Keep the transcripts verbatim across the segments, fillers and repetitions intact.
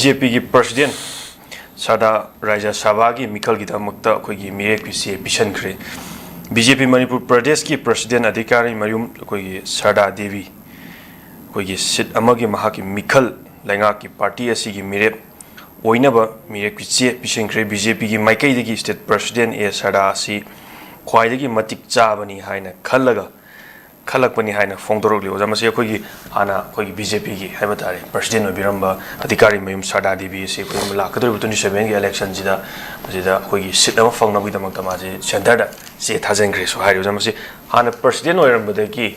B J ꯄꯤꯒꯤ president ꯁꯔꯗꯥ ꯔꯥꯖ꯭ꯌ ꯁꯚꯥꯒꯤ ꯃꯤꯈꯜꯒꯤꯗꯃꯛꯇ ꯑꯩꯈꯣꯏꯒꯤ ꯃꯤꯔꯦꯞꯀꯤ ꯆꯦ ꯄꯤꯁꯤꯟꯈ꯭ꯔꯦ꯫ ꯕꯤ ꯖꯦ ꯄꯤ ꯃꯅꯤꯄꯨꯔ ꯄ꯭ꯔꯗꯦꯁꯀꯤ ꯄ꯭ꯔꯁꯤꯗꯦꯟ ꯑꯙꯤꯀꯥꯔꯤ ꯃꯌꯨꯝ ꯑꯩꯈꯣꯏꯒꯤ ꯁꯔꯗꯥ ꯗꯦꯕꯤ ꯑꯩꯈꯣꯏꯒꯤ ꯁꯤꯠ ꯑꯃꯒꯤ ꯃꯍꯥꯛꯀꯤ ꯃꯤꯈꯜ ꯂꯩꯉꯥꯛꯀꯤ ꯄꯥꯔꯇꯤ ꯑꯁꯤꯒꯤ ꯃꯤꯔꯦꯞ ꯑꯣꯏꯅꯕ ꯃꯤꯔꯦꯞꯀꯤ ꯆꯦ ꯄꯤꯁꯤꯟꯈ꯭ꯔꯦ꯫ ꯕꯤ ꯖꯦ ꯄꯤꯒꯤ ꯃꯥꯏꯀꯩꯗꯒꯤ ꯁ꯭ꯇꯦꯠ ꯄ꯭ꯔꯁꯤꯗꯦꯟ ꯑꯦ ꯁꯔꯗꯥ ꯑꯁꯤ ꯈ꯭ꯋꯥꯏꯗꯒꯤ ꯃꯇꯤꯛ ꯆꯥꯕꯅꯤ ꯍꯥꯏꯅ ꯈꯜꯂꯒ ꯈꯜꯂꯛꯄꯅꯤ ꯍꯥꯏꯅ ꯐꯣꯡꯗꯣꯔꯛꯂꯤ꯫ ꯑꯣꯖꯥ, ꯃꯁꯤ ꯑꯩꯈꯣꯏꯒꯤ ꯍꯥꯟꯅ ꯑꯩꯈꯣꯏꯒꯤ ꯕꯤ ꯖꯦ ꯄꯤꯒꯤ ꯍꯥꯏꯕ ꯇꯥꯔꯦ, ꯄ꯭ꯔꯁꯤꯗꯦꯟ ꯑꯣꯏꯕꯤꯔꯝꯕ ꯑꯙꯤꯀꯥꯔꯤ ꯃꯌꯨꯝ ꯁꯔꯗꯥ ꯗꯦꯕꯤ ꯑꯁꯤ ꯑꯩꯈꯣꯏ ꯂꯥꯛꯀꯗꯧꯔꯤꯕ ꯇ꯭ꯋꯦꯟꯇꯤ ꯁꯚꯦꯟꯒꯤ ꯏꯂꯦꯛꯁꯟꯁꯤꯗ ꯃꯁꯤꯗ ꯑꯩꯈꯣꯏꯒꯤ ꯁꯤꯠ ꯑꯃ ꯐꯪꯅꯕꯒꯤꯗꯃꯛꯇ ꯃꯥꯁꯦ ꯁꯦꯟꯇꯔꯗ ꯆꯦ ꯊꯥꯖꯤꯟꯈ꯭ꯔꯦꯁꯨ ꯍꯥꯏꯔꯤ꯫ ꯑꯣꯖꯥ, ꯃꯁꯤ ꯍꯥꯟꯅ ꯄ꯭ꯔꯁꯤꯗꯦꯟ ꯑꯣꯏꯔꯝꯕꯗꯒꯤ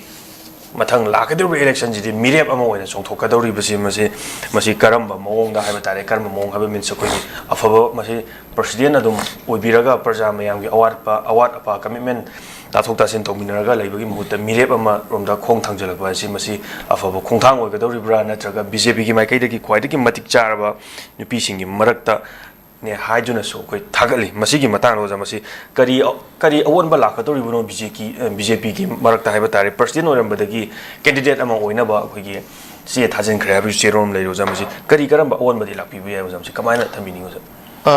ꯃꯊꯪ ꯂꯥꯛꯀꯗꯧꯔꯤꯕ ꯏꯂꯦꯛꯁꯟꯁꯤꯗꯤ ꯃꯤꯔꯦꯞ ꯑꯃ ꯑꯣꯏꯅ ꯆꯣꯡꯊꯣꯛꯀꯗꯧꯔꯤꯕꯁꯤ ꯃꯁꯤ, ꯃꯁꯤ ꯀꯔꯝꯕ ꯃꯑꯣꯡꯗ ꯍꯥꯏꯕ ꯇꯥꯔꯦ, ꯀꯔꯝꯕ ꯃꯑꯣꯡ ꯍꯥꯏꯕ ꯃꯤꯟꯁ ꯑꯩꯈꯣꯏꯒꯤ ꯑꯐꯕ, ꯃꯁꯤ ꯄ꯭ꯔꯁꯤꯗꯦꯟ ꯑꯗꯨꯝ ꯑꯣꯏꯕꯤꯔꯒ ꯄ꯭ꯔꯖꯥ ꯃꯌꯥꯝꯒꯤ ꯑꯋꯥꯠꯄ, ꯑꯋꯥꯠ ꯑꯄꯥ, ꯀꯃꯤꯠꯃꯦꯟ ꯇꯥꯊꯣꯛ ꯇꯥꯁꯤꯟ ꯇꯧꯃꯤꯟꯅꯔꯒ ꯂꯩꯕꯒꯤ ꯃꯍꯨꯠꯇ ꯃꯤꯔꯦꯞ ꯑꯃꯔꯣꯝꯗ ꯈꯣꯡ ꯊꯥꯡꯖꯤꯜꯂꯛꯄ ꯑꯁꯤ ꯃꯁꯤ ꯑꯐꯕ ꯈꯣꯡꯊꯥꯡ ꯑꯣꯏꯒꯗꯧꯔꯤꯕ꯭ꯔꯥ, ꯅꯠꯇ꯭ꯔꯒ ꯕꯤ ꯖꯦ ꯄꯤꯒꯤ ꯃꯥꯏꯀꯩꯗꯒꯤ ꯈ꯭ꯋꯥꯏꯗꯒꯤ ꯃꯇꯤꯛ ꯆꯥꯔꯕ ꯅꯨꯄꯤꯁꯤꯡꯒꯤ ꯃꯔꯛꯇ ꯅꯦ ꯍꯥꯏꯗꯨꯅꯁꯨ ꯑꯩꯈꯣꯏ ꯊꯥꯒꯠꯂꯤ꯫ ꯃꯁꯤꯒꯤ ꯃꯇꯥꯡꯗ ꯑꯣꯖꯥ, ꯃꯁꯤ ꯀꯔꯤ, ꯀꯔꯤ ꯑꯑꯣꯟꯕ ꯂꯥꯛꯀꯗꯧꯔꯤꯕꯅꯣ ꯕꯤ ꯖꯦ ꯄꯤ, ꯕꯤ ꯖꯦ ꯄꯤꯒꯤ ꯃꯔꯛꯇ ꯍꯥꯏꯕ ꯇꯥꯔꯦ, ꯄ꯭ꯔꯁꯤꯗꯦꯟ ꯑꯣꯏꯔꯝꯕꯗꯒꯤ ꯀꯦꯟꯗꯤꯗꯦꯠ ꯑꯃ ꯑꯣꯏꯅꯕ ꯑꯩꯈꯣꯏꯒꯤ ꯆꯦ ꯊꯥꯖꯤꯟꯈ꯭ꯔꯦ ꯍꯥꯏꯕꯒꯤ ꯆꯦꯔꯣꯜ ꯑꯃ ꯂꯩꯔꯦ ꯑꯣꯖꯥ꯫ ꯃꯁꯤ ꯀꯔꯤ ꯀꯔꯝꯕ ꯑꯑꯣꯟꯕꯗꯤ ꯂꯥꯛꯄꯤꯕ ꯌꯥꯏ ꯑꯣꯖꯥ? ꯃꯁꯤ ꯀꯃꯥꯏꯅ ꯊꯝꯕꯤꯅꯤꯡꯉꯤ ꯑꯣꯖꯥ? ꯑ,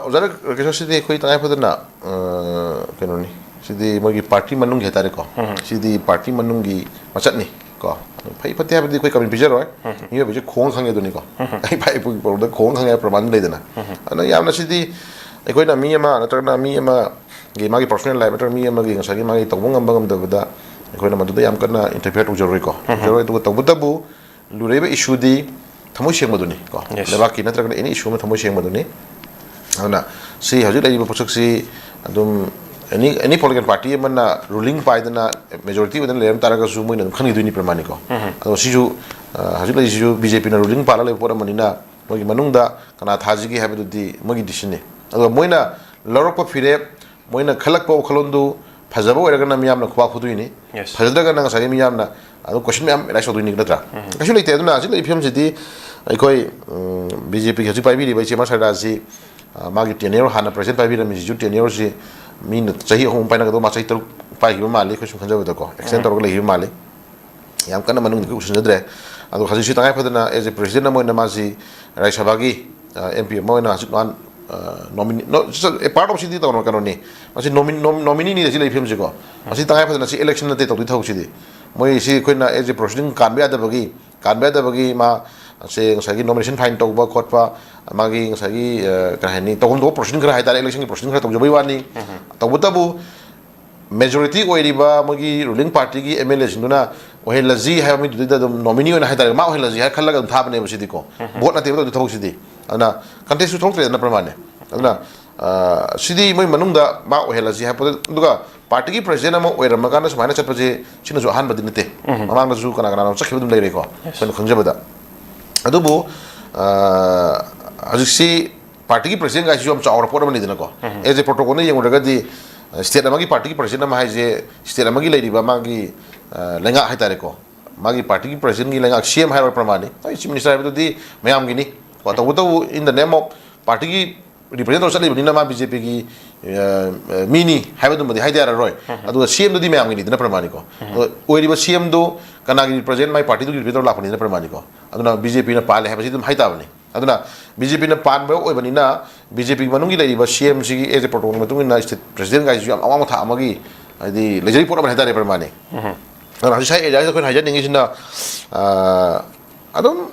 ꯑꯣꯖꯥꯅ ꯀꯩꯁꯨ ꯁꯤꯗꯤ ꯑꯩꯈꯣꯏ ꯇꯉꯥꯏ ꯐꯗꯅ, ꯑ, ꯀꯩꯅꯣꯅꯤ, ꯁꯤꯗꯤ ꯃꯣꯏꯒꯤ ꯄꯥꯔꯇꯤ ꯃꯅꯨꯡꯒꯤ ꯍꯥꯏꯇꯥꯔꯦꯀꯣ꯫ ꯎꯝ꯫ ꯁꯤꯗꯤ ꯄꯥꯔꯇꯤ ꯃꯅꯨꯡꯒꯤ ꯃꯆꯠꯅꯤ ꯀꯣ꯫ ꯐꯩ ꯐꯠꯇꯦ ꯍꯥꯏꯕꯗꯤ ꯑꯩꯈꯣꯏ ꯀꯃꯦꯟ ꯄꯤꯖꯔꯣꯏ꯫ ꯎꯝ꯫ ꯃꯤꯑꯣꯏꯕꯁꯦ ꯈꯣꯡꯉ ꯈꯪꯉꯦ ꯑꯗꯨꯅꯤꯀꯣ꯫ ꯎꯝ꯫ ꯑꯩ ꯏꯄꯥ ꯏꯄꯨꯒꯤ ꯄꯣꯔꯛꯄꯗ ꯈꯣꯡꯉ ꯈꯪꯉꯦ ꯍꯥꯏꯕ ꯄ꯭ꯔꯃꯥꯟ ꯂꯩꯗꯅ꯫ ꯎꯝ꯫ ꯑꯗꯨꯅ ꯌꯥꯝꯅ ꯁꯤꯗꯤ ꯑꯩꯈꯣꯏꯅ ꯃꯤ ꯑꯃ ꯅꯠꯇ꯭ꯔꯒꯅ ꯃꯤ ꯑꯃꯒꯤ ꯃꯥꯒꯤ ꯄꯔꯁꯣꯅꯦꯜ ꯂꯥꯏꯐ ꯅꯠꯇ꯭ꯔꯒ ꯃꯤ ꯑꯃꯒꯤ ꯉꯁꯥꯏꯒꯤ ꯃꯥꯒꯤ ꯇꯧꯕ ꯉꯝꯕ ꯉꯝꯗꯕꯗ ꯑꯩꯈꯣꯏꯅ ꯃꯗꯨꯗ ꯌꯥꯝ ꯀꯟꯅ ꯏꯟꯇꯔꯐꯤꯌꯔ ꯇꯧꯖꯔꯣꯏꯀꯣ꯫ ꯎꯝ꯫ ꯇꯧꯖꯔꯣꯏ꯫ ꯑꯗꯨꯒ ꯇꯧꯕꯇꯕꯨ ꯂꯨꯔꯛꯏꯕ ꯏꯁꯨꯗꯤ ꯊꯃꯣꯏ ꯁꯦꯡꯕꯗꯨꯅꯤ ꯀꯣ꯫ Yes. ꯂꯩꯕꯥꯛꯀꯤ ꯅꯠꯇ꯭ꯔꯒꯅ ꯑꯦꯅꯤ ꯏꯁꯨ ꯑꯃ ꯊꯃꯣꯏ ꯁꯦꯡꯕꯗꯨꯅꯤ꯫ ꯑꯗꯨꯅ ꯁꯤ ꯍꯧꯖꯤꯛ ꯂꯩꯔꯤꯕ ꯄꯣꯠꯁꯛꯁꯤ ꯑꯗꯨꯝ ꯑꯦꯅꯤ, ꯑꯦꯅꯤ ꯄꯣꯂꯤꯇꯤꯀꯦꯜ ꯄꯥꯔꯇꯤ ꯑꯃꯅ ꯔꯨꯂꯤꯡ ꯄꯥꯏꯗꯅ ꯃꯦꯖꯣꯔꯤꯇꯤ ꯑꯣꯏꯗꯅ ꯂꯩꯔꯝ ꯇꯥꯔꯒꯁꯨ ꯃꯣꯏꯅ ꯑꯗꯨꯝ ꯈꯟꯈꯤꯗꯣꯏꯅꯤ ꯄ꯭ꯔꯃꯥꯅꯤꯀꯣ꯫ ꯎꯝ꯫ ꯑꯗꯣ ꯁꯤꯁꯨ, ꯑ, ꯍꯧꯖꯤꯛ ꯂꯩꯔꯤꯁꯤꯁꯨ ꯕꯤ ꯖꯦ ꯄꯤꯅ ꯔꯨꯂꯤꯡ ꯄꯥꯜꯂꯒ ꯂꯩꯕ ꯄꯣꯠ ꯑꯃꯅꯤꯅ ꯃꯣꯏꯒꯤ ꯃꯅꯨꯡꯗ ꯀꯅꯥ ꯊꯥꯁꯤꯒꯦ ꯍꯥꯏꯕꯗꯨꯗꯤ ꯃꯣꯏꯒꯤ ꯗꯤꯁꯤꯖꯟꯅꯤ꯫ ꯑꯗꯨꯒ ꯃꯣꯏꯅ ꯂꯧꯔꯛꯄ ꯐꯤꯔꯦꯞ, ꯃꯣꯏꯅ ꯈꯜꯂꯛꯄ ꯋꯥꯈꯜꯂꯣꯟꯗꯨ ꯐꯖꯕ ꯑꯣꯏꯔꯒꯅ ꯃꯤꯌꯥꯝꯅ ꯈꯨꯕꯥꯛ ꯈꯨꯗꯣꯏꯅꯤ꯫ Yes. ꯐꯖꯗ꯭ꯔꯒꯅ ꯉꯁꯥꯏꯒꯤ ꯃꯤꯌꯥꯝꯅ ꯑꯗꯨꯝ ꯀꯣꯏꯁꯟ ꯃꯌꯥꯝ ꯑꯦꯔꯥꯏꯁ ꯇꯧꯗꯣꯏꯅꯤ ꯅꯠꯇ꯭ꯔꯥ? ꯎꯝ꯫ ꯀꯩꯁꯨ ꯂꯩꯇꯦ꯫ ꯑꯗꯨꯅ ꯍꯧꯖꯤꯛ ꯂꯩꯔꯤꯕ ꯐꯤꯕꯝꯁꯤꯗꯤ ꯑꯩꯈꯣꯏ, ꯎꯝ, ꯕꯤ ꯖꯦ ꯄꯤꯒꯤ ꯍꯧꯖꯤꯛ ꯄꯥꯏꯕꯤꯔꯤꯕ ꯏꯆꯦ ꯃꯥ ꯁꯔꯗꯥꯔꯁꯤ, ꯑ, ꯃꯥꯒꯤ ꯇꯦꯅ꯭ꯌꯣꯔ ꯍꯥꯟꯅ ꯄ꯭ꯔꯁꯤꯗꯦꯟ ꯄꯥꯏꯕꯤꯔꯝꯃꯤꯁꯤꯁꯨ ꯇꯦꯅ꯭ꯌꯣꯔꯁꯤ ꯃꯤꯅ ꯆꯍꯤ ꯑꯍꯨꯝ ꯄꯥꯏꯅꯒꯗꯧꯕ ꯃꯥ ꯆꯍꯤ ꯇꯔꯨꯛ ꯄꯥꯏꯈꯤꯕ ꯃꯥꯜꯂꯤ, ꯑꯩꯈꯣꯏ ꯁꯨꯝ ꯈꯟꯖꯕꯗꯀꯣ, ꯑꯦꯛꯁꯇꯦꯟ ꯎꯝ꯫ ꯇꯧꯔꯒ ꯂꯩꯈꯤꯕ ꯃꯥꯜꯂꯤ꯫ ꯌꯥꯝ ꯀꯟꯅ ꯃꯅꯨꯡꯗ ꯑꯩꯈꯣꯏ ꯎꯁꯤꯟꯖꯗ꯭ꯔꯦ꯫ ꯑꯗꯣ ꯍꯧꯖꯤꯛꯁꯤ ꯇꯉꯥꯏ ꯐꯗꯅ as a president ꯑꯃ ꯑꯣꯏꯅ ꯃꯥꯁꯤ ꯔꯥꯖ꯭ꯌ ꯁꯚꯥꯒꯤ ꯑꯦꯝ ꯄꯤ ꯑꯃ ꯑꯣꯏꯅ ꯍꯧꯖꯤꯛ ꯃꯥ ꯅꯣꯃꯤꯅꯤ, ꯄꯥꯔꯠ ꯑꯣꯐ ꯁꯤꯗꯤ ꯇꯧꯅ ꯀꯩꯅꯣꯅꯤ, ꯃꯁꯤ ꯅꯣꯃꯤꯅꯤꯅꯤ ꯁꯤ ꯂꯩ ꯐꯤꯕꯝꯁꯤꯀꯣ꯫ ꯃꯁꯤ ꯇꯉꯥꯏ ꯐꯗꯅ ꯁꯤ ꯏꯂꯦꯛꯁꯟ ꯅꯠꯇꯦ ꯇꯧꯗꯣꯏ ꯊꯕꯛꯁꯤꯗꯤ꯫ ꯃꯣꯏ ꯁꯤ ꯑꯩꯈꯣꯏꯅ as a proceeding ꯀꯥꯟꯕ ꯌꯥꯗꯕꯒꯤ, ꯀꯥꯟꯕ ꯌꯥꯗꯕꯒꯤ ꯃꯥ ꯁꯦ ꯉꯁꯥꯏꯒꯤ ꯅꯣꯃꯤꯅꯦꯁꯟ ꯐꯥꯏꯟ ꯇꯧꯕ ꯈꯣꯠꯄ, ꯃꯥꯒꯤ ꯉꯁꯥꯏꯒꯤ ꯀꯩ ꯍꯥꯏꯅꯤ, ꯇꯧꯐꯝ ꯊꯣꯛꯄ ꯄ꯭ꯔꯣꯁꯤꯗꯤꯡ ꯈꯔ ꯍꯥꯏꯇꯥꯔꯦ, ꯏꯂꯦꯛꯁꯟꯒꯤ ꯄ꯭ꯔꯣꯁꯤꯗꯤꯡ ꯈꯔ ꯇꯧꯖꯕꯩ ꯋꯥꯅꯤ꯫ ꯇꯧꯕꯇꯕꯨ ꯃꯦꯖꯣꯔꯤꯇꯤ ꯑꯣꯏꯔꯤꯕ ꯃꯣꯏꯒꯤ ꯔꯨꯂꯤꯡ ꯄꯥꯔꯇꯤꯒꯤ ꯑꯦꯝ ꯑꯦꯜ ꯑꯦꯁꯤꯡꯗꯨꯅ ꯑꯣꯏꯍꯜꯂꯁꯤ ꯍꯥꯏꯕ ꯃꯤꯗꯨꯗ ꯑꯗꯨꯝ ꯅꯣꯃꯤꯅꯤ ꯑꯣꯏꯅ ꯍꯥꯏꯇꯥꯔꯦ, ꯃꯥ ꯑꯣꯏꯍꯜꯂꯁꯤ ꯍꯥꯏꯔ ꯈꯜꯂꯒ ꯑꯗꯨꯝ ꯊꯥꯕꯅꯦꯕ ꯁꯤꯗꯤꯀꯣ꯫ ꯚꯣꯠ ꯅꯠꯇꯦꯕ ꯇꯧꯗꯣꯏ ꯊꯕꯛꯁꯤꯗꯤ꯫ ꯑꯗꯨꯅ ꯀꯟꯇꯦꯁꯁꯨ ꯊꯣꯛꯇ꯭ꯔꯦꯗꯅ ꯄ꯭ꯔꯃꯥꯅꯦ꯫ ꯑꯗꯨꯅ ꯁꯤꯗꯤ ꯃꯣꯏ ꯃꯅꯨꯡꯗ ꯃꯥ ꯑꯣꯏꯍꯜꯂꯁꯤ ꯍꯥꯏꯕ ꯄꯣꯠꯇ, ꯑꯗꯨꯒ ꯄꯥꯔꯇꯤꯒꯤ ꯄ꯭ꯔꯁꯤꯗꯦꯟ ꯑꯃ ꯑꯣꯏꯔꯝꯃꯀꯥꯟꯗ ꯁꯨꯃꯥꯏꯅ ꯆꯠꯄꯁꯦ ꯁꯤꯅꯁꯨ ꯑꯍꯥꯟꯕꯗꯤ ꯅꯠꯇꯦ꯫ ꯃꯃꯥꯡꯗꯁꯨ ꯀꯅꯥ ꯀꯅꯥꯅꯣ ꯆꯠꯈꯤꯕ ꯑꯗꯨꯝ ꯂꯩꯔꯦꯀꯣ, ꯑꯩꯈꯣꯏꯅ ꯈꯪꯖꯕꯗ꯫ ꯑꯗꯨꯕꯨ ꯍꯧꯖꯤꯛꯁꯤ ꯄꯥꯔꯇꯤꯒꯤ ꯄ꯭ꯔꯁꯤꯗꯦꯟ ꯀꯥꯏꯁꯤꯁꯨ ꯌꯥꯝ ꯆꯥꯎꯔ ꯄꯣꯠ ꯑꯃꯅꯤꯗꯅꯀꯣ꯫ ꯑꯦꯖ ꯑꯦ ꯄ꯭ꯔꯣꯇꯣꯀꯣꯜꯅ ꯌꯦꯡꯉꯨꯔꯒꯗꯤ ꯁ꯭ꯇꯦꯠ ꯑꯃꯒꯤ ꯄꯥꯔꯇꯤꯒꯤ ꯄ꯭ꯔꯁꯤꯗꯦꯟ ꯑꯃ ꯍꯥꯏꯁꯦ ꯁ꯭ꯇꯦꯠ ꯑꯃꯒꯤ ꯂꯩꯔꯤꯕ ꯃꯥꯒꯤ ꯂꯩꯉꯥꯛ ꯍꯥꯏꯇꯥꯔꯦꯀꯣ, ꯃꯥꯒꯤ ꯄꯥꯔꯇꯤꯒꯤ ꯄ꯭ꯔꯁꯤꯗꯦꯟꯒꯤ ꯂꯩꯉꯥꯛ ꯁꯤ ꯑꯦꯝ ꯍꯥꯏꯔꯣꯏ ꯄ꯭ꯔꯃꯥꯅꯤ, ꯑꯩ ꯆꯤꯐ ꯃꯤꯅꯤꯁꯇꯔ ꯍꯥꯏꯕꯗꯨꯗꯤ ꯃꯌꯥꯝꯒꯤꯅꯤ꯫ ꯇꯧꯕꯇꯕꯨ in the name of ꯄꯥꯔꯇꯤꯒꯤ ꯔꯤꯄ꯭ꯔꯖꯦꯟ ꯇꯧꯔ ꯆꯠꯂꯤꯕꯅꯤꯅ ꯃꯥ ꯕꯤ ꯖꯦ ꯄꯤꯒꯤ ꯃꯤꯅꯤ ꯍꯥꯏꯕꯗꯨꯃꯗꯤ ꯍꯥꯏꯗ ꯌꯥꯔꯔꯣꯏ꯫ ꯑꯗꯨꯒ ꯁꯤ ꯑꯦꯝꯗꯨꯗꯤ ꯃꯌꯥꯝꯒꯤꯅꯤꯗꯅ ꯄ꯭ꯔꯃꯥꯅꯤꯀꯣ꯫ ꯑꯗꯣ ꯑꯣꯏꯔꯤꯕ ꯁꯤ ꯑꯦꯝꯗꯨ ꯀꯅꯥꯒꯤ ꯔꯤꯄ꯭ꯔꯖꯦꯟ? ꯃꯥꯏ ꯄꯥꯔꯇꯤꯗꯨꯒꯤ ꯔꯤꯄ꯭ꯔꯖꯦꯟ ꯇꯧꯔ ꯂꯥꯛꯄꯅꯤꯅ ꯄ꯭ꯔꯃꯥꯅꯤꯀꯣ꯫ ꯑꯗꯨꯅ ꯕꯤ ꯖꯦ ꯄꯤꯅ ꯄꯥꯜꯂꯦ ꯍꯥꯏꯕꯁꯤ ꯑꯗꯨꯝ ꯍꯥꯏꯇꯥꯕꯅꯤ꯫ ꯑꯗꯨꯅ ꯕꯤ ꯖꯦ ꯄꯤꯅ ꯄꯥꯟꯕ ꯑꯣꯏꯕꯅꯤꯅ ꯕꯤ ꯖꯦ ꯄꯤ ꯃꯅꯨꯡꯒꯤ ꯂꯩꯔꯤꯕ ꯁꯤ ꯑꯦꯝꯁꯤꯒꯤ ꯑꯦꯖ ꯑꯦ ꯄ꯭ꯔꯣꯇꯣꯀꯣꯜꯒꯤ ꯃꯇꯨꯡ ꯏꯟꯅ ꯁ꯭ꯇꯦꯠ ꯄ꯭ꯔꯁꯤꯗꯦꯟ ꯀꯥꯏꯁꯤꯁꯨ ꯌꯥꯝ ꯑꯋꯥꯡꯕ ꯊꯥꯛ ꯑꯃꯒꯤ ꯍꯥꯏꯗꯤ ꯂꯩꯖꯔꯤ ꯄꯣꯠ ꯑꯃꯅꯤ ꯍꯥꯏꯇꯥꯔꯦ ꯄ꯭ꯔꯃꯥꯅꯤ꯫ ꯑꯗꯨꯅ ꯍꯧꯖꯤꯛ ꯁ꯭ꯋꯥꯏ ꯑꯦꯔꯤꯌꯥꯁꯤꯗ ꯑꯩꯈꯣꯏꯅ ꯍꯥꯏꯖꯅꯤꯡꯉꯤꯁꯤꯅ ꯑꯗꯨꯝ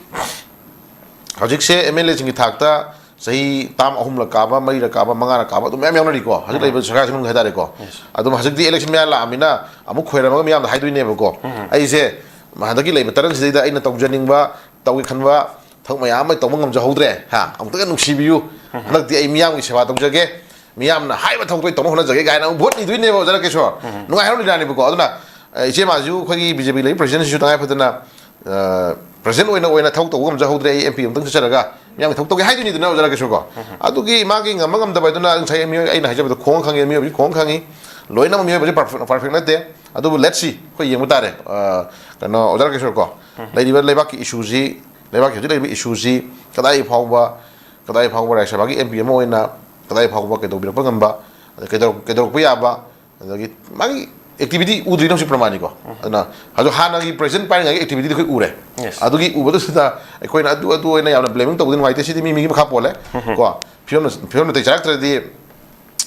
ꯍꯧꯖꯤꯛꯁꯦ ꯑꯦꯝ ꯑꯦꯜ ꯑꯦꯁꯤꯡꯒꯤ ꯊꯥꯛꯇ ꯆꯍꯤ ꯇꯥꯝ ꯑꯍꯨꯝꯂꯛ ꯀꯥꯕ, ꯃꯔꯤꯔꯛ ꯀꯥꯕ, ꯃꯉꯥꯔꯛ ꯀꯥꯕ ꯑꯗꯨꯝ ꯃꯌꯥꯝ ꯌꯥꯎꯅꯔꯤꯀꯣ, ꯍꯧꯖꯤꯛ ꯂꯩꯔꯤꯕ ꯁꯔꯀꯥꯔꯁꯤ ꯃꯅꯨꯡꯗ ꯍꯥꯏꯇꯥꯔꯦꯀꯣ꯫ ꯑꯗꯨꯝ ꯍꯧꯖꯤꯛꯇꯤ ꯏꯂꯦꯛꯁꯟ ꯃꯌꯥ ꯂꯥꯛꯑꯃꯤꯅ ꯑꯃꯨꯛ ꯈꯣꯏꯔꯝꯃꯒ ꯃꯤꯌꯥꯝꯗ ꯍꯥꯏꯗꯣꯏꯅꯦꯕꯀꯣ, ꯑꯩꯁꯦ ꯍꯟꯗꯛꯀꯤ ꯂꯩꯕ ꯇꯔꯟꯁꯤꯗꯩꯗ ꯑꯩꯅ ꯇꯧꯖꯅꯤꯡꯕ, ꯇꯧꯒꯦ ꯈꯟꯕ ꯊꯕꯛ ꯃꯌꯥꯝ ꯑꯃ ꯇꯧꯕ ꯉꯝꯖꯍꯧꯗ꯭ꯔꯦ, ꯍꯥ, ꯑꯃꯨꯛꯇꯒ ꯅꯨꯡꯁꯤꯕꯤꯌꯨ, ꯍꯟꯗꯛꯇꯤ ꯑꯩ ꯃꯤꯌꯥꯝꯒꯤ ꯁꯦꯕꯥ ꯇꯧꯖꯒꯦ, ꯃꯤꯌꯥꯝꯅ ꯍꯥꯏꯕ ꯊꯕꯛꯇꯣ ꯑꯩ ꯇꯧꯅꯕ ꯍꯣꯠꯅꯖꯒꯦ ꯀꯥꯏꯅ ꯑꯃꯨꯛ ꯚꯣꯠ ꯅꯤꯗꯣꯏꯅꯦꯕ ꯑꯣꯖꯥ ꯔꯥꯀꯦꯁꯣꯔ꯫ ꯅꯨꯡꯉꯥꯏꯍꯧꯔ ꯂꯤꯂꯥꯅꯦꯕꯀꯣ꯫ ꯑꯗꯨꯅ ꯏꯆꯦ ꯃꯥꯁꯨ ꯑꯩꯈꯣꯏꯒꯤ ꯕꯤ ꯖꯦ ꯄꯤ ꯂꯩꯔꯤꯕ ꯄ꯭ꯔꯁꯤꯗꯦꯟꯁꯤꯁꯨ ꯇꯉꯥꯏ ꯐꯗꯅ ꯄ꯭ꯔꯁꯤꯗꯦꯟ ꯑꯣꯏꯅ ꯑꯣꯏꯅ ꯊꯕꯛ ꯇꯧꯕ ꯉꯝꯖꯍꯧꯗ꯭ꯔꯦ, ꯑꯩ ꯑꯦꯝ ꯄꯤ ꯑꯃꯨꯛꯇꯪ ꯆꯠꯆꯔꯒ ꯃꯤꯌꯥꯝꯒꯤ ꯊꯕꯛ ꯇꯧꯒꯦ ꯍꯥꯏꯗꯣꯏꯅꯤꯗꯅ ꯑꯣꯖꯥ ꯔꯥꯀꯦꯁꯣꯔꯀꯣ꯫ ꯑꯗꯨꯒꯤ ꯃꯥꯒꯤ ꯉꯝꯕ ꯉꯝꯗꯕ ꯍꯥꯏꯗꯨꯅ ꯉꯁꯥꯏ ꯃꯤꯑꯣꯏ ꯑꯩꯅ ꯍꯥꯏꯖꯕꯗꯣ ꯈꯣꯡ ꯈꯪꯉꯤ, ꯃꯤꯑꯣꯏꯕꯁꯤ ꯈꯣꯡ ꯈꯪꯉꯤ, ꯂꯣꯏꯅꯃꯛ ꯃꯤꯑꯣꯏꯕꯁꯤ ꯄꯔꯐꯦꯛ ꯅꯠꯇꯦ꯫ ꯑꯗꯨꯕꯨ let's see, ꯑꯩꯈꯣꯏ ꯌꯦꯡꯕ ꯇꯥꯔꯦ꯫ ꯀꯩꯅꯣ ꯑꯣꯖꯥ ꯔꯥꯀꯦꯁꯣꯔꯀꯣ, ꯂꯩꯔꯤꯕ ꯂꯩꯕꯥꯛꯀꯤ ꯏꯁꯨꯁꯤ, ꯂꯩꯕꯥꯛꯀꯤ ꯍꯧꯖꯤꯛ ꯂꯩꯔꯤꯕ ꯏꯁꯨꯁꯤ ꯀꯗꯥꯏ ꯐꯥꯎꯕ, ꯀꯗꯥꯏ ꯐꯥꯎꯕ ꯔꯥꯖ꯭ꯌ ꯁꯚꯥꯒꯤ ꯑꯦꯝ ꯄꯤ ꯑꯃ ꯑꯣꯏꯅ ꯀꯗꯥꯏ ꯐꯥꯎꯕ ꯀꯩꯗꯧꯕꯤꯔꯛꯄ ꯉꯝꯕ, ꯑꯗ ꯀꯩꯗꯧꯔꯛ-, ꯀꯩꯗꯧꯔꯛꯄ ꯌꯥꯕ, ꯑꯗꯒꯤ ꯃꯥꯒꯤ ꯑꯦꯛꯇꯤꯚꯤꯇꯤ ꯎꯗ꯭ꯔꯤꯅ ꯍꯧꯖꯤꯛ ꯄ꯭ꯔꯃꯥꯟꯅꯤꯀꯣ꯫ ꯑꯗꯨꯅ ꯍꯧꯖꯤꯛ ꯍꯥꯟꯅꯒꯤ ꯄ꯭ꯔꯖꯦꯟ ꯄꯥꯏꯔꯤꯉꯩꯒꯤ ꯑꯦꯛꯇꯤꯚꯤꯇꯤꯗꯤ ꯑꯩꯈꯣꯏ ꯎꯔꯦ꯫ Yes. ꯑꯗꯨꯒꯤ ꯎꯕꯗꯨꯗ ꯑꯩꯈꯣꯏꯅ ꯑꯗꯨ ꯑꯗꯨ ꯑꯣꯏꯅ ꯌꯥꯝꯅ ꯕ꯭ꯂꯦꯃꯤꯡ ꯇꯧꯕꯗꯤ ꯅꯨꯡꯉꯥꯏꯇꯦ꯫ ꯁꯤꯗꯤ ꯃꯤ ꯃꯤꯒꯤ ꯃꯈꯥ ꯄꯣꯜꯂꯦ꯫ ꯀꯣ, ꯐꯤꯕꯝ ꯐꯤꯕꯝ ꯅꯥꯇꯩ ꯆꯥꯔꯛꯇ꯭ꯔꯗꯤ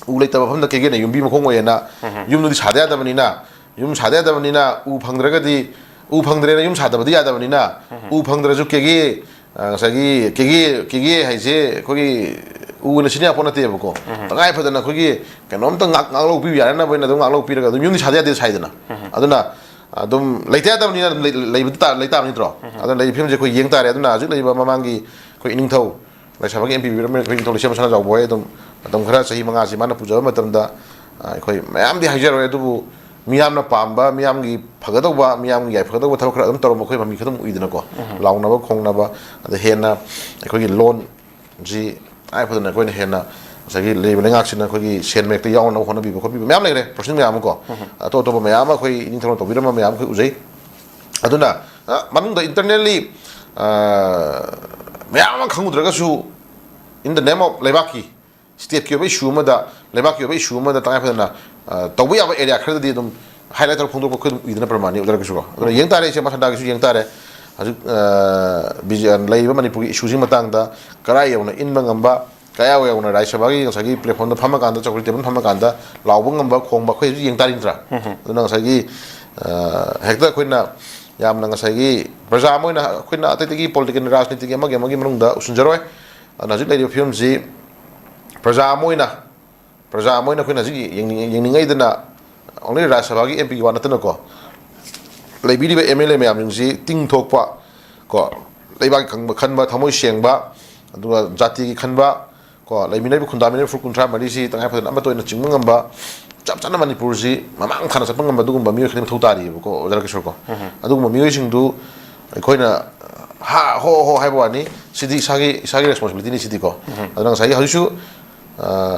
ꯎ ꯂꯩꯇꯕ ꯃꯐꯝꯗ ꯀꯦꯒꯦꯅ ꯌꯨꯝꯕꯤ ꯃꯈꯣꯡ ꯑꯣꯏꯌꯦꯅ ꯌꯨꯝꯗꯨꯗꯤ ꯁꯥꯗ ꯌꯥꯗꯕꯅꯤꯅ, ꯌꯨꯝ ꯁꯥꯗ ꯌꯥꯗꯕꯅꯤꯅ ꯎ ꯐꯪꯗ꯭ꯔꯒꯗꯤ, ꯎ ꯐꯪꯗ꯭ꯔꯦꯅ ꯌꯨꯝ ꯁꯥꯗꯕꯗꯤ ꯌꯥꯗꯕꯅꯤꯅ, ꯎ ꯐꯪꯗ꯭ꯔꯁꯨ ꯀꯦꯒꯦ, ꯑ, ꯉꯁꯥꯏꯒꯤ ꯀꯦꯒꯦ ꯀꯦꯒꯦ ꯍꯥꯏꯁꯦ ꯑꯩꯈꯣꯏꯒꯤ ꯎꯅ ꯁꯤꯅ ꯌꯥꯄꯣꯠ ꯅꯠꯇꯦꯕꯀꯣ꯫ ꯇꯉꯥꯏ ꯐꯗꯅ ꯑꯩꯈꯣꯏꯒꯤ ꯀꯩꯅꯣꯝꯇ ꯉꯥꯛ ꯉꯥꯛꯂꯧ ꯄꯤꯕ ꯌꯥꯅꯅꯕ ꯑꯣꯏꯅ ꯑꯗꯨꯝ ꯉꯥꯛꯂꯧ ꯄꯤꯔꯒ ꯑꯗꯨꯝ ꯌꯨꯝꯗꯤ ꯁꯥꯗ ꯌꯥꯗꯦ ꯁꯥꯏꯗꯅ꯫ ꯑꯗꯨꯅ ꯑꯗꯨꯝ ꯂꯩꯇ ꯌꯥꯗꯕꯅꯤꯅ ꯑꯗꯨꯝ ꯂꯩ- ꯂꯩꯕꯗꯤ ꯇꯥ- ꯂꯩ ꯇꯥꯕ ꯅꯠꯇ꯭ꯔꯣ? ꯑꯗꯨꯅ ꯂꯩꯔꯤꯕ ꯐꯤꯕꯝꯁꯦ ꯑꯩꯈꯣꯏ ꯌꯦꯡ ꯇꯥꯔꯦ꯫ ꯑꯗꯨꯅ ꯍꯧꯖꯤꯛ ꯂꯩꯔꯤꯕ ꯃꯃꯥꯡꯒꯤ ꯑꯩꯈꯣꯏ ꯏꯅꯤꯡꯊꯧ ꯂꯥꯏꯁ꯭ꯔꯝ ꯕꯥꯒꯤ ꯑꯦꯝ ꯄꯤ ꯑꯣꯏꯕꯤꯔꯝꯃꯤꯕ ꯑꯩꯈꯣꯏ ꯅꯤꯡꯊꯧ ꯂꯩꯁꯦꯝꯕ ꯁꯅꯥꯖꯥꯎꯕ ꯍꯣꯏ ꯑꯗꯨꯝ ꯃꯇꯝ ꯈꯔ, ꯆꯍꯤ ꯃꯉꯥꯁꯤ ꯃꯥꯅ ꯄꯨꯖꯕ ꯃꯇꯝꯗ, ꯑ, ꯑꯩꯈꯣꯏ ꯃꯌꯥꯝꯗꯤ ꯍꯥꯏꯖꯔꯣꯏ, ꯑꯗꯨꯕꯨ ꯃꯤꯌꯥꯝꯅ ꯄꯥꯝꯕ, ꯃꯤꯌꯥꯝꯒꯤ ꯐꯒꯗꯧꯕ, ꯃꯤꯌꯥꯝꯒꯤ ꯌꯥꯏꯐꯒꯗꯧꯕ ꯊꯕꯛ ꯈꯔ ꯑꯗꯨꯝ ꯇꯧꯔꯝꯕ ꯑꯩꯈꯣꯏ ꯃꯃꯤ ꯈꯔ ꯑꯗꯨꯝ ꯎꯏꯗꯅꯀꯣ꯫ ꯂꯥꯎꯅꯕ ꯈꯣꯡꯅꯕ, ꯑꯗ ꯍꯦꯟꯅ ꯑꯩꯈꯣꯏꯒꯤ ꯂꯣꯟꯁꯤ ꯇꯉꯥꯏ ꯐꯗꯅ ꯑꯩꯈꯣꯏꯅ ꯍꯦꯟꯅ ꯉꯁꯥꯏꯒꯤ ꯂꯩꯔꯤꯕ ꯂꯩꯉꯥꯛꯁꯤꯅ ꯑꯩꯈꯣꯏꯒꯤ ꯁꯦꯟ ꯃꯔꯛꯇ ꯌꯥꯎꯅꯕ ꯍꯣꯠꯅꯕꯤꯕ ꯈꯣꯠꯄꯤꯕ ꯃꯌꯥꯝ ꯂꯩꯈ꯭ꯔꯦ, ꯄ꯭ꯔꯣꯁꯦꯁ ꯃꯌꯥꯝ ꯑꯃ ꯀꯣ꯫ ꯑꯇꯣꯞ ꯑꯇꯣꯞꯄ ꯃꯌꯥꯝ ꯑꯃ ꯑꯩꯈꯣꯏ ꯏꯅꯤꯡꯊꯧꯅ ꯇꯧꯕꯤꯔꯝꯕ ꯃꯌꯥꯝ ꯑꯩꯈꯣꯏ ꯎꯖꯩ꯫ ꯑꯗꯨꯅ, ꯑ, ꯃꯅꯨꯡꯗ ꯏꯟꯇꯔꯅꯦꯜꯂꯤ, ꯑ, ꯃꯌꯥꯝ ꯑꯃ ꯈꯪꯉꯨꯗ꯭ꯔꯒꯁꯨ, in the name of ꯂꯩꯕꯥꯛꯀꯤ, ꯁ꯭ꯇꯦꯠꯀꯤ ꯑꯣꯏꯕ ꯏꯁꯨ ꯑꯃꯗ, ꯂꯩꯕꯥꯛꯀꯤ ꯑꯣꯏꯕ ꯏꯁꯨ ꯑꯃꯗ ꯇꯉꯥꯏ ꯐꯗꯅ, ꯑ, ꯇꯧꯕ ꯌꯥꯕ ꯑꯦꯔꯤꯌꯥ ꯈꯔꯗꯗꯤ ꯑꯗꯨꯝ ꯍꯥꯏꯂꯥꯏꯠ ꯇꯧꯔ ꯐꯣꯡꯗꯣꯛꯄ ꯑꯩꯈꯣꯏ ꯑꯗꯨꯝ ꯎꯏꯗꯅ ꯄ꯭ꯔꯃꯥꯟꯅꯤ ꯑꯣꯖꯥꯒꯤꯁꯨꯀꯣ꯫ ꯑꯗꯨꯅ ꯌꯦꯡ ꯇꯥꯔꯦ, ꯏꯆꯦ ꯃꯁꯥꯟꯗꯥꯒꯤꯁꯨ ꯌꯦꯡ ꯇꯥꯔꯦ꯫ ꯍꯧꯖꯤꯛ, ꯑ, ꯕꯤ ꯖꯦ, ꯂꯩꯔꯤꯕ ꯃꯅꯤꯄꯨꯔꯒꯤ ꯏꯁꯨꯁꯤꯒꯤ ꯃꯇꯥꯡꯗ ꯀꯗꯥꯏ ꯌꯧꯅ ꯏꯟꯕ ꯉꯝꯕ, ꯀꯌꯥ ꯌꯧꯅ ꯔꯥꯖ꯭ꯌ ꯁꯚꯥꯒꯤ ꯉꯁꯥꯏꯒꯤ ꯄ꯭ꯂꯦꯠꯐꯣꯝꯗ ꯐꯝꯃꯀꯥꯟꯗ, ꯆꯧꯀ꯭ꯔꯤ ꯇꯦꯕꯜ ꯐꯝꯃꯀꯥꯟꯗ ꯂꯥꯎꯕ ꯉꯝꯕ, ꯈꯣꯡꯕ, ꯑꯩꯈꯣꯏ ꯍꯧꯖꯤꯛ ꯌꯦꯡ ꯇꯥꯔꯤ ꯅꯠꯇ꯭ꯔꯥ? ꯑꯗꯨꯅ ꯉꯁꯥꯏꯒꯤ, ꯑ, ꯍꯦꯛꯇ ꯑꯩꯈꯣꯏꯅ ꯌꯥꯝꯅ ꯉꯁꯥꯏꯒꯤ ꯄ꯭ꯔꯖꯥ ꯑꯃ ꯑꯣꯏꯅ ꯑꯩꯈꯣꯏꯅ ꯑꯇꯩ ꯑꯇꯩꯒꯤ ꯄꯣꯂꯤꯇꯤꯀꯦꯜ ꯔꯥꯖꯅꯤꯇꯤꯒꯤ ꯑꯃꯒꯤ ꯑꯃꯒꯤ ꯃꯅꯨꯡꯗ ꯎꯁꯤꯟꯖꯔꯣꯏ꯫ ꯑꯗꯨꯅ ꯍꯧꯖꯤꯛ ꯂꯩꯔꯤꯕ ꯐꯤꯕꯝꯁꯤ ꯄ꯭ꯔꯖꯥ ꯑꯃ ꯑꯣꯏꯅ, ꯄ꯭ꯔꯖꯥ ꯑꯃ ꯑꯣꯏꯅ ꯑꯩꯈꯣꯏꯅ ꯍꯧꯖꯤꯛ ꯌꯦꯡꯅꯤꯡ-, ꯌꯦꯡꯅꯤꯡꯉꯩꯗꯅ only ꯔꯥꯖ꯭ꯌ ꯁꯚꯥꯒꯤ ꯑꯦꯝ ꯄꯤꯒꯤ ꯋꯥ ꯅꯠꯇꯅꯀꯣ, ꯂꯩꯕꯤꯔꯤꯕ ꯑꯦꯝ ꯑꯦꯜ ꯑꯦ ꯃꯌꯥꯝꯁꯤꯡꯁꯤ ꯇꯤꯡꯊꯣꯛꯄ, ꯀꯣ, ꯂꯩꯕꯥꯛꯀꯤ ꯈꯟꯕ, ꯈꯟꯕ, ꯊꯃꯣꯏ ꯁꯦꯡꯕ, ꯑꯗꯨꯒ ꯖꯥꯇꯤꯒꯤ ꯈꯟꯕ, ꯀꯣ, ꯂꯩꯃꯤꯟꯅꯔꯤꯕ ꯈꯨꯟꯗꯥꯃꯤꯟꯅꯔꯤꯕ ꯐꯨꯔꯨꯞ ꯀꯨꯟꯊ꯭ꯔꯥ ꯃꯔꯤꯁꯤ ꯇꯉꯥꯏ ꯐꯗꯅ ꯑꯃꯠꯇ ꯑꯣꯏꯅ ꯆꯤꯡꯕ ꯉꯝꯕ, ꯆꯞ ꯆꯥꯅ ꯃꯅꯤꯄꯨꯔꯁꯤ ꯃꯃꯥꯡ ꯊꯥꯅ ꯆꯠꯄ ꯉꯝꯕ ꯑꯗꯨꯒꯨꯝꯕ ꯃꯤꯑꯣꯏ ꯈꯔꯗꯤ ꯃꯊꯧ ꯇꯥꯔꯤꯑꯕꯀꯣ, ꯑꯣꯖꯥ ꯔꯥꯀꯦꯁꯣꯔ ꯀꯣ꯫ ꯑꯗꯨꯒꯨꯝꯕ ꯃꯤꯑꯣꯏꯁꯤꯡꯗꯨ ꯑꯩꯈꯣꯏꯅ ꯍꯥ ꯍꯣ ꯍꯣ ꯍꯥꯏꯕ ꯋꯥꯅꯤ, ꯁꯤꯗꯤ ꯏꯁꯥꯒꯤ, ꯏꯁꯥꯒꯤ ꯔꯦꯁꯄꯣꯟꯁꯤꯕꯤꯂꯤꯇꯤꯅꯤ ꯁꯤꯗꯤꯀꯣ꯫ ꯑꯗꯨꯅ ꯉꯁꯥꯏꯒꯤ ꯍꯧꯖꯤꯛꯁꯨ, ꯑ,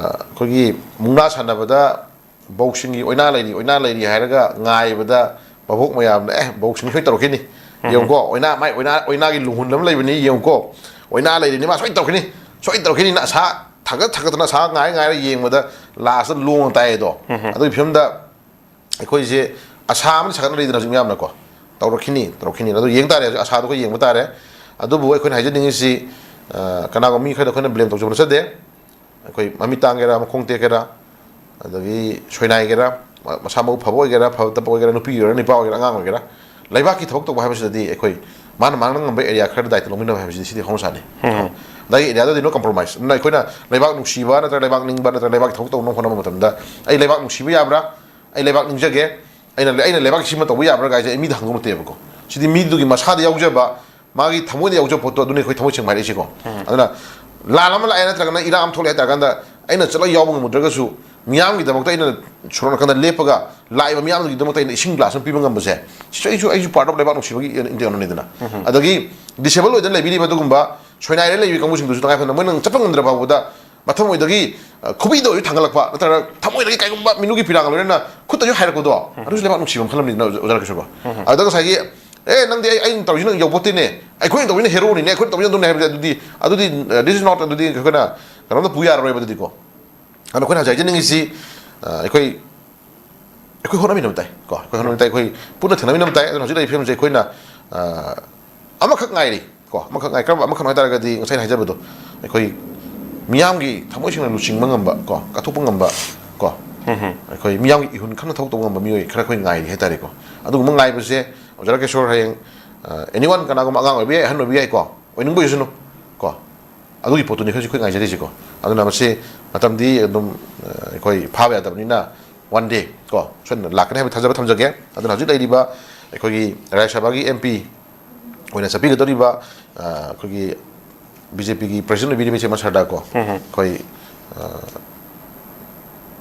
ꯑꯩꯈꯣꯏꯒꯤ ꯃꯨꯛꯅꯥ ꯁꯥꯟꯅꯕꯗ ꯕꯧꯁꯤꯡꯒꯤ ꯑꯣꯏꯅꯥ ꯂꯩꯔꯤ, ꯑꯣꯏꯅꯥ ꯂꯩꯔꯤ ꯍꯥꯏꯔꯒ ꯉꯥꯏꯕꯗ ꯚꯥꯕꯣꯛ ꯃꯌꯥꯝꯅ, "ꯑꯦ, ꯕꯧꯁꯤꯡ ꯁꯣꯏ ꯇꯧꯔꯛꯈꯤꯅꯤ, ꯌꯦꯡꯉꯨꯀꯣ, ꯑꯣꯏꯅꯥ, ꯃꯥꯏ ꯑꯣꯏꯅꯥ, ꯑꯣꯏꯅꯥꯒꯤ ꯂꯨꯡꯍꯨꯟ ꯑꯃ ꯂꯩꯕꯅꯤ, ꯌꯦꯡꯉꯨꯀꯣ, ꯑꯣꯏꯅꯥ ꯂꯩꯔꯤꯅꯤ, ꯃꯥ ꯁꯣꯏ ꯇꯧꯔꯛꯈꯤꯅꯤ, ꯁꯣꯏ ꯇꯧꯔꯛꯈꯤꯅꯤꯅ" ꯑꯁꯥ ꯊꯥꯒꯠ ꯊꯥꯒꯠꯇꯅ ꯑꯁꯥ ꯉꯥꯏ ꯉꯥꯏꯔ ꯌꯦꯡꯕꯗ ꯂꯥꯁꯇ ꯂꯣꯡꯉ ꯇꯥꯏ ꯑꯗꯣ꯫ ꯑꯗꯨꯒꯤ ꯐꯤꯕꯝꯗ ꯑꯩꯈꯣꯏꯁꯦ ꯑꯁꯥ ꯑꯃꯗꯤ ꯁꯥꯒꯠꯅꯔꯤꯗꯅ ꯍꯧꯖꯤꯛ ꯃꯌꯥꯝꯅꯀꯣ, ꯇꯧꯔꯛꯈꯤꯅꯤ, ꯇꯧꯔꯛꯈꯤꯅꯤ, ꯑꯗꯨ ꯌꯦꯡ ꯇꯥꯔꯦ, ꯍꯧꯖꯤꯛ ꯑꯁꯥꯗꯣ ꯑꯩꯈꯣꯏ ꯌꯦꯡꯕ ꯇꯥꯔꯦ꯫ ꯑꯗꯨꯕꯨ ꯑꯩꯈꯣꯏꯅ ꯍꯥꯏꯖꯅꯤꯡꯉꯤꯁꯤ, ꯑ, ꯀꯅꯥꯒꯨꯝꯕ ꯃꯤ ꯈꯔꯗ ꯑꯩꯈꯣꯏꯅ ꯕ꯭ꯂꯦꯝ ꯇꯧꯖꯕ ꯅꯠꯆꯗꯦ꯫ ꯑꯩꯈꯣꯏ ꯃꯃꯤꯠ ꯇꯥꯡꯒꯦꯔꯥ, ꯃꯈꯣꯡ ꯇꯦꯛꯀꯦꯔꯥ, ꯑꯗꯒꯤ ꯁꯣꯏꯅꯥꯏꯒꯦꯔꯥ, ꯃ-, ꯃꯁꯥ ꯃꯎ ꯐꯕ ꯑꯣꯏꯒꯦꯔꯥ, ꯐꯕ ꯇꯞꯄ ꯑꯣꯏꯒꯦꯔꯥ, ꯅꯨꯄꯤ ꯑꯣꯏꯒꯦꯔꯥ, ꯅꯨꯄꯥ ꯑꯣꯏꯒꯦꯔꯥ, ꯑꯉꯥꯡ ꯑꯣꯏꯒꯦꯔꯥ, ꯂꯩꯕꯥꯛꯀꯤ ꯊꯕꯛ ꯇꯧꯕ ꯍꯥꯏꯕꯁꯤꯗꯗꯤ ꯑꯩꯈꯣꯏ ꯃꯥꯅ ꯃꯥꯅ ꯉꯝꯕ ꯑꯦꯔꯤꯌꯥ ꯈꯔꯗ ꯗꯥꯏꯇ ꯂꯧꯃꯤꯟꯅꯕ ꯍꯥꯏꯕꯁꯤꯗꯤ ꯁꯤꯗꯤ ꯍꯧꯅ ꯁꯥꯅꯤ꯫ ꯎꯝ꯫ ꯑꯗꯒꯤ ꯑꯦꯔꯤꯌꯥꯗꯗꯤ ꯅꯣ ꯀꯝꯄ꯭ꯔꯣꯃꯥꯏꯁ꯫ ꯑꯗꯨꯅ ꯑꯩꯈꯣꯏꯅ ꯂꯩꯕꯥꯛ ꯅꯨꯡꯁꯤꯕ ꯅꯠꯇ꯭ꯔꯒ ꯂꯩꯕꯥꯛ ꯅꯤꯡꯕ ꯅꯠꯇ꯭ꯔꯒ ꯂꯩꯕꯥꯛꯀꯤ ꯊꯕꯛ ꯇꯧꯅꯕ ꯍꯣꯠꯅꯕ ꯃꯇꯝꯗ ꯑꯩ ꯂꯩꯕꯥꯛ ꯅꯨꯡꯁꯤꯕ ꯌꯥꯕ꯭ꯔꯥ, ꯑꯩ ꯂꯩꯕꯥꯛ ꯅꯤꯡꯖꯒꯦ, ꯑꯩꯅ, ꯑꯩꯅ ꯂꯩꯕꯥꯛꯀꯤ ꯁꯤꯃ ꯇꯧꯕ ꯌꯥꯕ꯭ꯔꯥ ꯀꯥꯏꯁꯦ ꯑꯩ ꯃꯤꯗ ꯍꯪꯕ ꯅꯠꯇꯦꯕꯀꯣ꯫ ꯁꯤꯗꯤ ꯃꯤꯗꯨꯒꯤ ꯃꯁꯥꯗ ꯌꯥꯎꯖꯕ, ꯃꯥꯒꯤ ꯊꯃꯣꯏꯗ ꯌꯥꯎꯖꯕ ꯄꯣꯠꯇꯣ, ꯑꯗꯨꯅꯤ ꯑꯩꯈꯣꯏ ꯊꯃꯣꯏ ꯁꯦꯡꯕ ꯍꯥꯏꯔꯛꯏꯁꯦꯀꯣ꯫ ꯎꯝ꯫ ꯑꯗꯨꯅ ꯂꯥꯟ ꯑꯃ ꯂꯥꯛꯑꯦ ꯅꯠꯇ꯭ꯔꯒꯅ ꯏꯔꯥꯡ ꯑꯃ ꯊꯣꯛꯂꯛꯑꯦ ꯍꯥꯏ ꯇꯥꯔꯀꯥꯟꯗ ꯑꯩꯅ ꯆꯠꯂꯒ ꯌꯥꯎꯕ ꯉꯝꯃꯨꯗ꯭ꯔꯒꯁꯨ ꯃꯤꯌꯥꯝꯒꯤꯗꯃꯛꯇ ꯑꯩꯅ ꯁꯣꯔꯣꯛ ꯅꯥꯀꯟꯗ ꯂꯦꯞꯄꯒ ꯂꯥꯛꯏꯕ ꯃꯤꯌꯥꯝꯗꯨꯒꯤꯗꯃꯛꯇ ꯑꯩꯅ ꯏꯁꯤꯡ ꯒ꯭ꯂꯥꯁ ꯑꯃ ꯄꯤꯕ ꯉꯝꯕꯁꯦ, ꯁꯤꯁꯨ ꯑꯩꯁꯨ, ꯑꯩꯁꯨ ꯄꯥꯔꯠ ꯑꯣꯐ ꯂꯩꯕꯥꯛ ꯅꯨꯡꯁꯤꯕꯒꯤ ꯏꯟꯇꯔꯅꯦꯗꯅ꯫ ꯎꯝ꯫ ꯑꯗꯒꯤ ꯗꯤꯁꯦꯕꯜ ꯑꯣꯏꯗꯅ ꯂꯩꯕꯤꯔꯤꯕ ꯑꯗꯨꯒꯨꯝꯕ ꯁꯣꯏꯅꯥꯏꯔ ꯂꯩꯔꯤꯕ ꯀꯥꯡꯕꯨꯁꯤꯡꯗꯨꯁꯨ ꯇꯉꯥꯏ ꯐꯗꯅ ꯃꯣꯏꯅ ꯆꯠꯄ ꯉꯝꯗ꯭ꯔꯕ ꯐꯥꯎꯕꯗ ꯃꯊꯃꯣꯏꯗꯒꯤ, ꯑ, ꯈꯨꯕꯤꯗ ꯑꯣꯏꯔꯁꯨ ꯊꯥꯡꯒꯠꯂꯛꯄ ꯅꯠꯇ꯭ꯔꯒ ꯊꯃꯣꯏꯗꯒꯤ ꯀꯩꯒꯨꯝꯕ ꯃꯤꯅꯨꯒꯤ ꯄꯤꯔꯥꯡ ꯂꯣꯏꯅꯅ ꯈꯨꯠꯇꯁꯨ ꯍꯥꯏꯔꯛꯄꯗꯣ, ꯎꯝ꯫ ꯑꯗꯨꯁꯨ ꯂꯩꯕꯥꯛ ꯅꯨꯡꯁꯤꯕ ꯑꯃ ꯈꯜꯂꯝꯅꯤꯗꯅ ꯑꯣꯖꯥ ꯔꯥꯀꯦꯁꯣꯔꯀꯣ꯫ ꯎꯝ꯫ ꯑꯗꯨꯗ ꯉꯁꯥꯏꯒꯤ, "ꯑꯦ, ꯅꯪꯗꯤ ꯑꯩ, ꯑꯩꯅ ꯇꯧꯔꯤꯁꯤꯅ ꯌꯧꯄꯣꯠꯇꯦꯅꯦ, ꯑꯩꯈꯣꯏꯅ ꯇꯧꯔꯤꯁꯤꯅ ꯍꯦꯔꯣꯅꯤꯅꯦ, ꯑꯩꯈꯣꯏꯅ ꯇꯧꯔꯤꯁꯤꯅ ꯑꯗꯨꯅꯦ" ꯍꯥꯏꯕꯗꯤ ꯑꯗꯨꯗꯤ, ꯑꯗꯨꯗꯤ, ꯑ, this is not, ꯑꯗꯨꯗꯤ ꯑꯩꯈꯣꯏꯅ ꯀꯩꯅꯣꯝꯇ ꯄꯨ ꯌꯥꯔꯔꯣꯏꯕ ꯑꯗꯨꯗꯤꯀꯣ꯫ ꯑꯗꯣ ꯑꯩꯈꯣꯏꯅ ꯍꯧꯖꯤꯛ ꯍꯥꯏꯖꯅꯤꯡꯉꯤꯁꯤ, ꯑ, ꯑꯩꯈꯣꯏ, ꯑꯩꯈꯣꯏ ꯍꯣꯠꯅꯃꯤꯟꯅꯕ ꯇꯥꯏ ꯀꯣ, ꯑꯩꯈꯣꯏ ꯍꯣꯠꯅꯃꯤꯟꯅꯕ ꯇꯥꯏ, ꯑꯩꯈꯣꯏ ꯄꯨꯟꯅ ꯊꯦꯡꯅꯃꯤꯟꯅꯕ ꯇꯥꯏ꯫ ꯑꯗꯨꯅ ꯍꯧꯖꯤꯛ ꯂꯩꯔꯤꯕ ꯐꯤꯕꯝꯁꯦ ꯑꯩꯈꯣꯏꯅ, ꯑ, ꯑꯃꯈꯛ ꯉꯥꯏꯔꯤ ꯀꯣ, ꯑꯃꯈꯛ ꯉꯥꯏ꯫ ꯀꯔꯝꯕ ꯑꯃꯈꯛꯅꯣ ꯍꯥꯏ ꯇꯥꯔꯒꯗꯤ ꯉꯁꯥꯏ ꯑꯩꯅ ꯍꯥꯏꯖꯕꯗꯣ, ꯑꯩꯈꯣꯏ ꯃꯤꯌꯥꯝꯒꯤ ꯊꯃꯣꯏ ꯁꯦꯡꯅ ꯂꯨꯆꯤꯡꯕ ꯉꯝꯕ ꯀꯣ, ꯀꯠꯊꯣꯛꯄ ꯉꯝꯕ ꯀꯣ, ꯎꯝ꯫ ꯑꯩꯈꯣꯏ ꯃꯤꯌꯥꯝꯒꯤ ꯏꯍꯨꯟ ꯈꯪꯅ ꯊꯕꯛ ꯇꯧꯕ ꯉꯝꯕ ꯃꯤꯑꯣꯏ ꯈꯔ ꯑꯩꯈꯣꯏ ꯉꯥꯏꯔꯤ ꯍꯥꯏ ꯇꯥꯔꯦꯀꯣ꯫ ꯑꯗꯨꯒꯨꯝꯕ ꯉꯥꯏꯕꯁꯦ ꯑꯣꯖꯥ ꯔꯥꯀꯦꯁꯣꯔ ꯍꯌꯦꯡ, ꯑ, ꯑꯦꯅꯤ ꯋꯥꯟ, ꯀꯅꯥꯒꯨꯝꯕ ꯑꯉꯥꯡ ꯑꯣꯏꯕ ꯌꯥꯏ, ꯑꯍꯟ ꯑꯣꯏꯕ ꯌꯥꯏꯀꯣ, ꯑꯣꯏꯅꯤꯡꯕ ꯑꯣꯏꯁꯅꯨ ꯀꯣ꯫ ꯑꯗꯨꯒꯤ ꯄꯣꯠꯇꯨꯅꯤ ꯍꯧꯖꯤꯛ ꯑꯩꯈꯣꯏ ꯉꯥꯏꯖꯔꯤꯁꯤꯀꯣ꯫ ꯑꯗꯨꯅ ꯃꯁꯤ ꯃꯇꯝꯗꯤ ꯑꯗꯨꯝ, ꯑ, ꯑꯩꯈꯣꯏ ꯐꯥꯕ ꯌꯥꯗꯕꯅꯤꯅ, ꯋꯥꯟ ꯗꯦ ꯀꯣ, ꯁꯣꯏꯗꯅ ꯂꯥꯛꯀꯅꯤ ꯍꯥꯏꯕ ꯊꯥꯖꯕ ꯊꯝꯖꯒꯦ꯫ ꯑꯗꯨꯅ ꯍꯧꯖꯤꯛ ꯂꯩꯔꯤꯕ ꯑꯩꯈꯣꯏꯒꯤ ꯔꯥꯖ꯭ꯌ ꯁꯚꯥꯒꯤ ꯑꯦꯝ ꯄꯤ ꯑꯣꯏꯅ ꯆꯠꯄꯤꯒꯗꯧꯔꯤꯕ, ꯑ, ꯑꯩꯈꯣꯏꯒꯤ ꯕꯤ ꯖꯦ ꯄꯤꯒꯤ ꯄ꯭ꯔꯁꯤꯗꯦꯟ ꯑꯣꯏꯕꯤꯔꯤꯕ ꯏꯆꯦ ꯃꯁꯥꯗ ꯀꯣ, ꯎꯝ꯫ ꯑꯩꯈꯣꯏ, ꯑ,